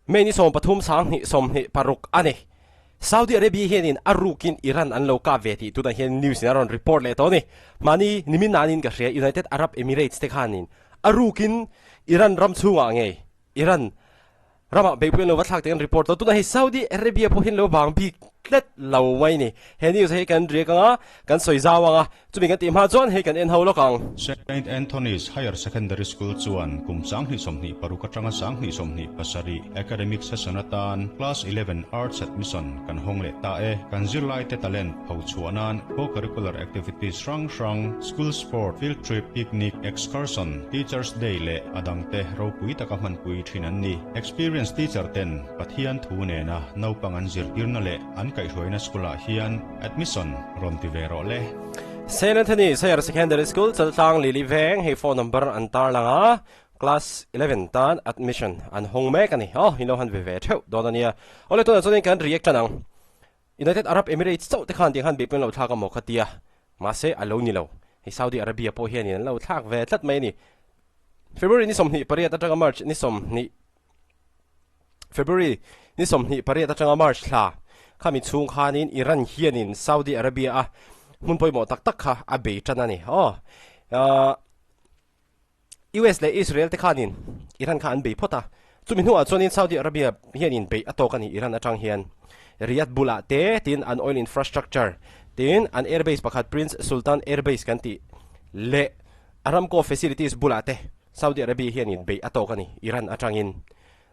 May ni 13 sang hnih 26 a ni. Saudi Arabia hianin a rukin Iran an lo kap ve tih tunah hian news in a rawn report leh tawh a ni. Mahni nimin nanin ka hria United Arab Emirates te khanin a rukin Iran ram chhungah ngei Iran Ramah beihpui an lo va thlak tih kan report tawh. Tunah hi Saudi Arabia pawh hian lo vang bik tlat lo mai ni. He news hi kan riak ang a, kan sawi zau ang a, chumi kan tih hma chuan hei kan en ho lawk ang. Saint Anthony's Higher Secondary School chuan kum 2026 atanga 2027 academic session atan Class 11 Arts Admission kan hawng leh ta e. Kan zirlaite talent pho chhuah nan co-curricular activities hrang hrang, school sport, field trip, picnic, excursion, Teachers Day leh a dangte ropui taka hmanpui thin an ni. Experience teacher ten Pathian thu nena naupang an zirtirna leh an kaihhruaina school ah hian admission rawn ti ve rawh le. Saint Anthony's Higher Secondary School, Chaltlang Lili Veng, hei phone number an tarlang a, class 11 tan admission an hawng mek a ni. Aw, in lo han ve ve theuh dawn a nia. Awle tunah chuanin kan react tan ang. United Arab Emirates chauh te khan tiang khan beihpui an lo thlak a maw kha tia, mahse a lo ni lo. Hei Saudi Arabia pawh hianin an lo thlak ve tlat mai a ni. February ni 28 atanga March ni 20 February ni 28 atanga March thla khami chhung khanin Iran hianin Saudi Arabia a hmun pawimawh tak tak kha a bei tan a ni. Aw US leh Israel te khanin Iran kha an bei phawt a, chumi hnuah chuanin Saudi Arabia hianin beih a tawk a ni Iran atang hian. Riyadh bulah te tin an oil infrastructure tin an airbase pakhat Prince Sultan Airbase kan tih leh Aramco facilities bulah te Saudi Arabia hianin beih a tawk a ni Iran atangin.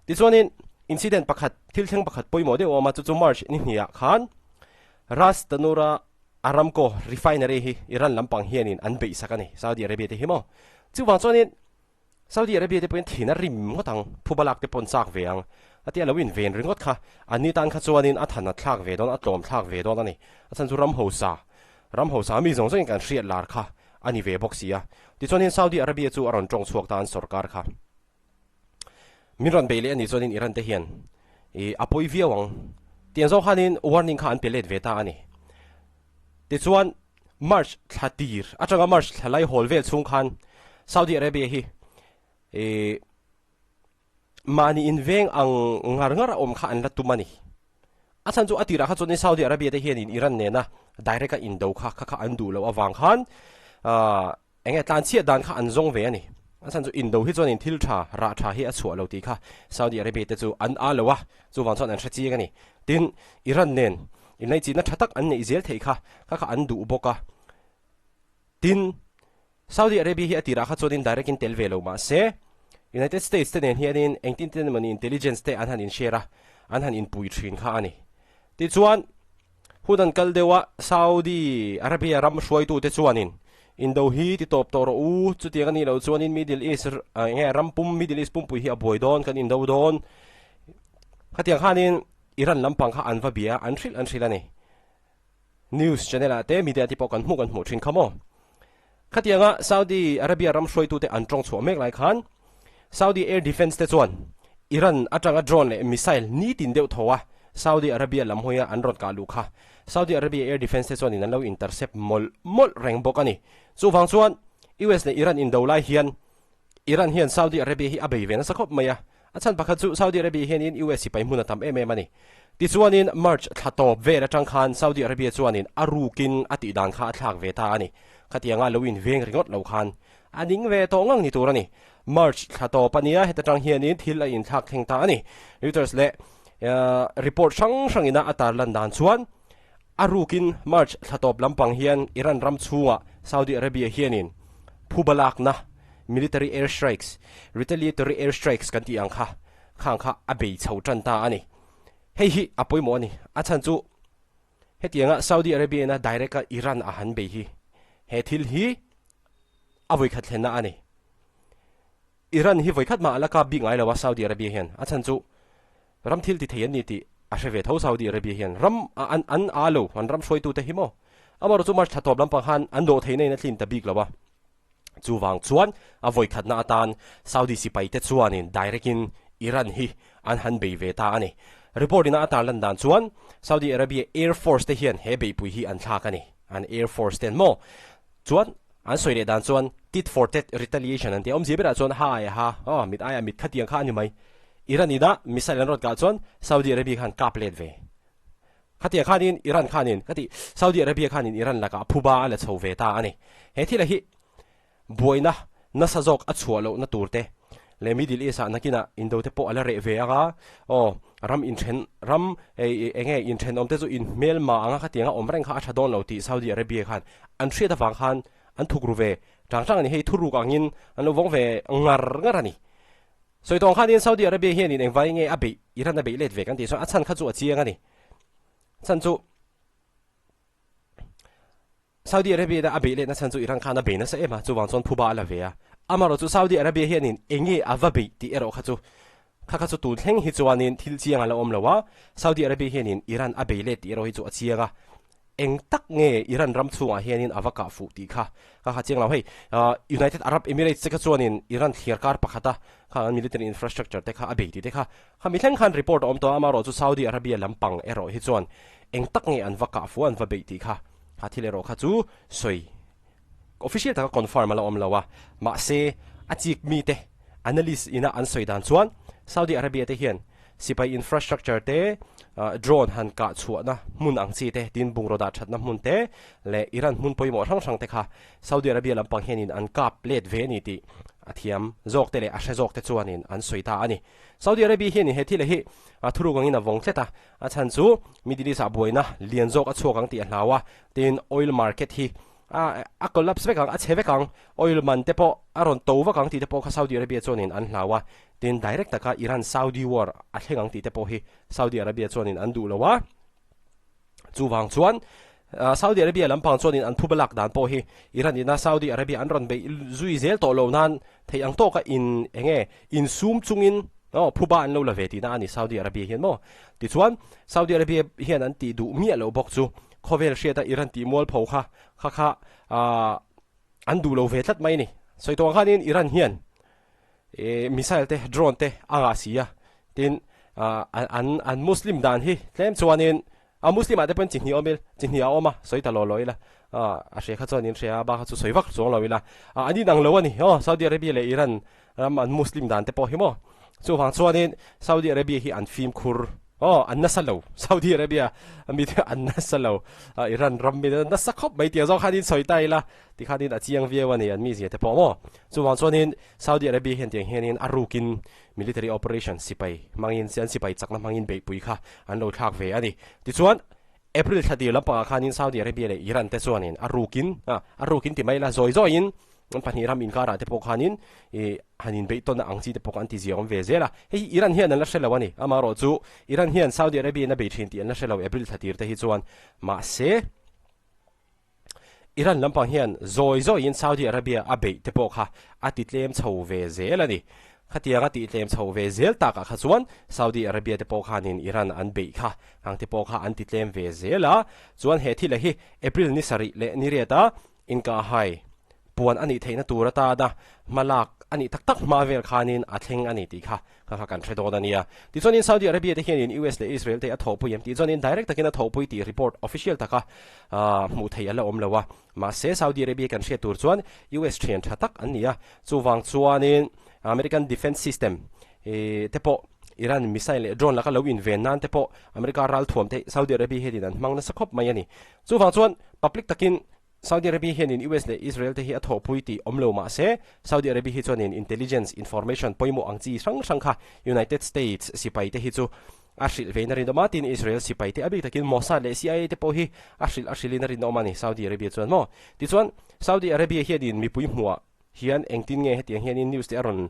Tichuanin incident pakhat thil thleng pakhat pawimawh deuh a awm a, chu chu March ni hniah khan Ras Tanura Aramco refinery hi Iran lampang hianin an beih sak a ni, Saudi Arabia te hi maw? Chuvang chuanin Saudi Arabia te pawhin thin a rim ngawt ang, phubalak te pawh an chak ve ang a tia lo inven ringawt kha an ni tan kha chuanin a than a thlak ve dawn, a tlawm thlak ve dawn a ni. A chhan chu ram hausa, ram hausa mi zawng zawngin kan hriat lar kha a ni ve bawk si a. Tichuanin Saudi Arabia chu a rawn tawng chhuak ta an sorkar kha. Min rawn bei leh a nih chuanin Iran te hian i a pawi viau ang. Tiang zawng khanin warning kha an pe let ve ta a ni. Tichuan March thla tir atanga March thla lai hawl vel chhung khan Saudi Arabia hi i mahni inveng ang ngar ngar a awm kha an la tum a ni. A chhan chu a tirah kha chuanin Saudi Arabia te hianin Iran nena direct a indo kha kha kha an duh loh avang khan ah Enge tlanchhiat dan kha an zawng ve a ni. A chhan chu indo hi chuanin thil tha, rah tha hi a chhuah lo tih kha Saudi Arabia te chu an a lo a, chuvang chuan an hre chiang a ni. Tin, Iran nen inlaichinna tha tak an neih zel theih kha kha kha an duh bawk a. Tin, Saudi Arabia hi a tirah kha chuanin direct in tel ve lo mah se, United States te nen hianin engtin ten emawni intelligence te an han in share a, an han inpui thin kha a ni. Tichuan, Hun an kal deuh a, Saudi Arabia ram hruaitute chuanin indo hi ti tawp tawh rawh u, chutiang a nih loh chuanin Middle East eng nge ram pum Middle East pumpui hi a buai dawn, kan indo dawn. Khatiang khanin Iran lampang kha an va bia a, an hrilh an hrilh a ni. News channel ah te media te pawh kan hmuh kan hmuh thin kha maw. Khatianga Saudi Arabia ram hruaitute an tawng chhuah mek lai khan Saudi Air Defence te chuan Iran atanga drone leh missile nitin deuh tho a Saudi Arabia lam hawia an rawn kah luh kha Saudi Arabia Air Defence te chuanin an lo intercept mawlh mawlh reng bawk a ni. Chuvang chuan US leh Iran indo lai hian Iran hian Saudi Arabia hi a bei ve nasa khawp mai a, a chhan pakhat chu Saudi Arabia hianin US sipai hmun a tam em em a ni. Tichuanin March thla tawp vel atang khan Saudi Arabia chuanin a rukin a tih dan kha a thlak ve ta a ni. Khatianga lo inveng ringawt lo khan a ning ve tawh ngang ni tur a ni. March thla tawp a nia, heta tang hianin thil a inthlak thleng ta a ni. Reuters leh report hrang hrangina a tarlan dan chuan A rukin March thla tawp lampang hian Iran ram chhungah Saudi Arabia hianin phuba lakna, military air strikes, retaliatory air strikes kan tih ang kha, khang kha a bei chho tan ta a ni. Hei hi a pawimawh a ni. A chhan chu hetianga Saudi Arabia ina direct a Iran a han bei hi he thil hi a vawikhat thlenna a ni. Iran hi vawikhat mah a la kap bik ngai lo a Saudi Arabia hian. A chhan chu Ram thil ti thei an ni tih a hre ve tho Saudi Arabia hian ram a an an a lo an ram hruaitute hi maw? Amaherawhchu March thla tawp lampang khan an dawh theihna in a tlin ta bik lo a. Chuvang chuan a vawikhatna atan Saudi sipaite chuanin direct in Iran hi an han bei ve ta a ni. Report ina a tarlan dan chuan Saudi Arabia Air Force te hian he beihpui hi an thlak a ni. An Air Force ten maw? Chuan an sawi leh dan chuan tit for tat retaliation an ti a, awmzia berah chuan ha ai ha, aw mit aia mit khatiang kha a ni mai. Iran ina missile an rawn kah chuan Saudi Arabia khan kap let ve. Khatiang khanin Iran khanin ka tih Saudi Arabia khanin Iran lakah phuba a la chho ve ta a ni. He thil hi buaina nasa zawk a chhuah lohna tur te leh Middle East ah nakinah indo te pawh a la reh ve ang a, aw ram inthen ram eng nge inthenawm te chu inhmelma anga khatianga awm reng kha a tha dawn lo tih Saudi Arabia khan an hriat avang khan an thuk ru ve tang tang a ni. Hei thuruk angin an lo vawng ve ngar ngar a ni. Sawi tawng khanin Saudi Arabia hianin engvai nge a beih Iran a beih let ve kan tih chuan a chhan kha chu a chiang a ni. Chhan chu Saudi Arabia ina a beih letna chhan chu Iran khan a bei nasa em a, chuvang chuan phuba a la ve a. Amaherawhchu Saudi Arabia hianin enge a va beih tih erawh kha chu kha kha chu tun thleng hi chuanin thil chiang a la awm lo a, Saudi Arabia hianin Iran a bei let tih erawh hi chu a chiang a. Eng tak nge Iran ram chhungah hianin a va kah fuh tih kha ka kha chiang lo. Hei United Arab Emirates te kha chuanin Iran thliar kar pakhata kha an military infrastructure te kha a bei tih te kha khami thleng khan report a awm tawh a, amaherawhchu Saudi Arabia lampang erawh hi chuan eng tak nge an va kah fuh a an va beih tih kha kha thil erawh kha chu sawi official taka confirm a la awm lo a, mahse a chik mite analyst ina an sawi dan chuan Saudi Arabia te hian sipai infrastructure te, drone han kah chhuahna hmun ang chi te, tin bungraw dah thatna hmun te leh Iran hmun pawimawh hrang hrang te kha Saudi Arabia lampang hianin an kap let ve a ni tih a thiam zawk te leh a hre zawk te chuanin an sawi ta a ni. Saudi Arabia hianin he thil hi thuruk angin a vawng tlet a, a chhan chu Middle East ah buaina lian zawk a chhuak ang tih a hlau a, tin oil market hi a collapse vek ang, a chhe vek ang, oil man te pawh a rawn to vak ang tih te pawh kha Saudi Arabia chuanin an hlau a, tin direct taka Iran-Saudi war a thleng ang tih te pawh hi Saudi Arabia chuanin an duh lo a, chuvang chuan Saudi Arabia lampang chuanin an phuba lak dan pawh hi Iran ina Saudi Arabia an rawn beih zui zel tawh lo nan theih ang tawka in enge insum chungin aw phuba an lo la ve tihna a ni Saudi Arabia hian maw. Tichuan Saudi Arabia hian an tih duh miah loh bawk chu khawvel hriata Iran tih mualpho kha kha kha an duh lo ve tlat mai a ni. Sawi tawh ang khanin Iran hian missile te drone te a ngah si a, tin an an Muslim dan hi tlem chuanin a Muslim ah te pawhin chi hnih awm il chi hnih a awm a sawi ta law law ila a hria kha chuan in hria a bak kha chu sawi vak chuang lo ila an inang lo a ni aw Saudi Arabia leh Iran ram an Muslim dan te pawh hi maw chuvang chuanin Saudi Arabia hi an fimkhur Aw, an nasa lo. Saudi Arabia mi te an nasa lo. Iran ram mi te nasa khawp mai tih zawng khanin sawi ta ila tikhanin a chiang viau a ni an mizia te pawh maw. Chuvang chuanin Saudi Arabia hian tiang hianin a rukin military operation sipai hmangin an sipai chakna hmangin beihpui kha an lo thlak ve a ni. Tichuan April thla tir lampangah khanin Saudi Arabia leh Iran te chuanin a rukin a rukin ti mai ila zawi zawiin An pahnih ram inkarah te pawh khanin ih han inbeih tawnna ang chi te pawh kha an ti zia awm ve zel a. Hei hi Iran hian an la hre lo a ni. Amaherawh chu Iran hian Saudi Arabia in a bei thin tih an la hre lo April thla tir te hi chuan. Mahse, Iran lampang hian zawi zawiin Saudi Arabia a beih te pawh kha a ti tlem chho ve zel a ni. Khatiang a tih tlem chho ve zel takah kha chuan Saudi Arabia te pawh khanin Iran an beih kha ang te pawh kha an ti tlem ve zel a. Chuan he thil hi April ni sarih leh ni riata Inkahhai puan a nih theihna tur atana hma lak a nih tak tak hma vel khanin a thleng a ni tih kha kha kha kan hre dawn a nia. Tichuanin Saudi Arabia te hianin US leh Israel te a thawhpui em tih chuanin direct takin a thawhpui tih report official taka hmuh theih a la awm lo a. Mahse Saudi Arabia kan hriat tur chuan US thian tha tak an ni a, chuvang chuanin American Defence System te pawh Iran missile leh drone laka lo inven nan te pawh America ralthuam te Saudi Arabia hianin an hmang nasa khawp mai a ni. Chuvang chuan public takin Saudi Arabia hianin US leh Israel te hi a thawhpui tih awm lo mah se, Saudi Arabia hi chuanin intelligence information pawimawh ang chi hrang hrang kha United States sipai te hi chu a hrilh vein a rinawm a, tin Israel sipai te a bik takin Mossad leh CIA te pawh hi a hrilh a hrilhin a rinawm a ni Saudi Arabia chuan maw. Tichuan Saudi Arabia hianin mipui hmuah hian engtin nge hetiang hianin news te a rawn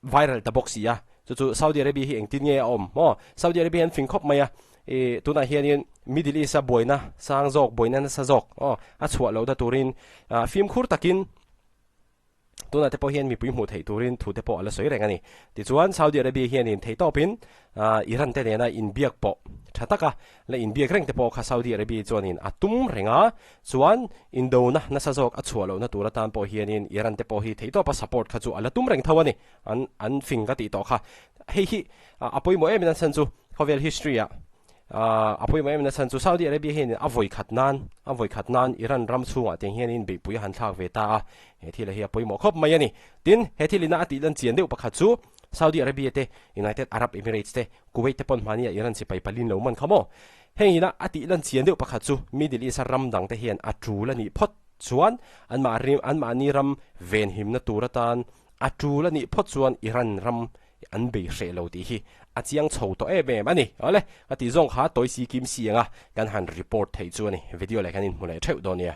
viral ta bawk si a, chu chu Saudi Arabia hi engtin nge a awm maw? Saudi Arabia hian fing khawp mai a, ih tunah hianin Middle East a buaina sang zawk, buaina nasa zawk aw a chhuah lohna turin ah fimkhur takin tunah te pawh hian mipui hmuh theih turin thu te pawh a la sawi reng a ni. Tichuan Saudi Arabia hianin theihtawpin ah Iran te nena inbiak pawh tha taka la inbiak reng te pawh kha Saudi Arabia chuanin a tum reng a, Chuan indona nasa zawk a chhuah lohna tur atan pawh hianin Iran te pawh hi theihtawpa support kha chu a la tum reng tho a ni. An an fing ka tih tawh kha. Hei hi a pawimawh em in a chhan chu khawvel history ah a pawimawh em in a chhan chu Saudi Arabia hianin a vawi khat nan a vawi khat nan Iran ram chhungah tiang hianin beihpui a han thlak ve ta a, he thil hi a pawimawh khawp mai a ni. Tin, he thil ina a tih lan chian deuh pakhat chu. Saudi Arabia te, United Arab Emirates te, Kuwait te pawn hmani ah Iran sipai palin lo man kha maw? Heng ina a tih lan chian deuh pakhat chu Middle East a ram dang te hian a tul a nih phawt chuan anmahni ram venhimna tur atan a tul a nih phawt chuan Iran ram an bei hreh lo tih hi a chiang chho tawh em em a ni. Awle, ka tih zawng kha tawi si kim si anga kan han report theih chu a ni. Video leh kan inhmu leh theuh dawn nia.